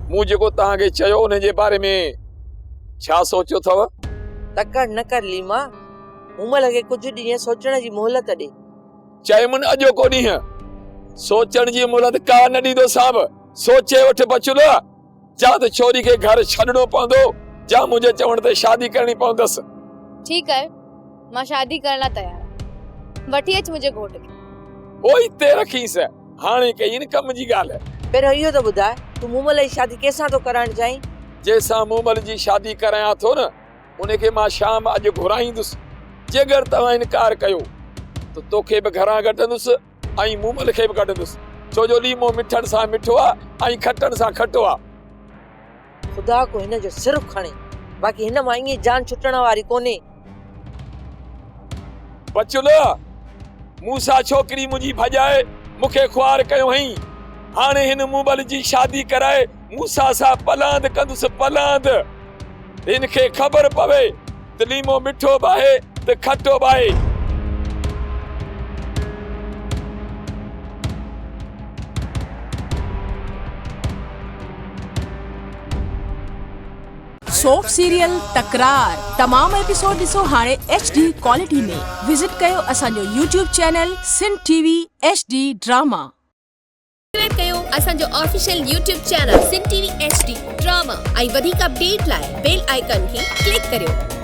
مون جيڪو توهان کي چيو ان جي باري ۾ ڇا سوچيو اٿو؟ تڪڙ نه ڪر ليما، مومل کي ڪجهه ڏينهن سوچڻ جي مهلت ڏي. چيمن اڄوڪو ڏينهن سوچڻ جي مهلت ڪا نه ڏيندوسانء. سوچي وٺ بچل، جا ته ڇوري کي گهر ڇڏڻو پوندو جا منهنجي چوڻ تي شادي ڪرڻي پوندس. ٺيڪ آهي، مان شادي ڪرڻ لاء تيار آهيان. وٺي اچ منهنجي گهوٽ کي. پوء اتي رکينس. هاڻي ڪئي نه ڪم جي ڳالهه. پهريون اهو ته ٻڌاء، تون مومل جي شادي ڪنهن سان ٿو ڪرائڻ چاهين؟ جنهن سان مومل جي شادي ڪرايان ٿو نه، ان کي مان شام اڄ گهرائيندس. جيڪر توهان انڪار ڪيو ته توکي به گهران ڪڍندس ۽ مومل کي به ڪڍندس. ڇو جو ليمو مٺڻ سان مٺو آ ۽ کٽڻ سان کٽو آ. خدا ڪو هن جو سر کڻي، باقي هن مان ائين جان ڇٽڻ واري ڪونهي. بچل، مون سان ڇوڪري منهنجي ڀڄائي مون کي خوار ڪيو هئين. هاڻي هن مومل جي شادي ڪرائي موسيٰ سان پلاند ڪندس پلاند. هن کي خبر پوي ته ليمو مٺو به آهي ته کٽو به آهي. سوپ سيريل تڪرار تمام ايپيسوڊ ڏسو هاڻي ايڇ ڊي ڪوالٽي ۾ وزٽ ڪيو اسان جو YouTube channel Sindh T V H D drama. Subscribe ڪيو اسان جو official YouTube channel Sindh T V H D drama ۽ وڌيڪ اپڊيٽ لاء بيل آئيڪان کي ڪلڪ ڪريو.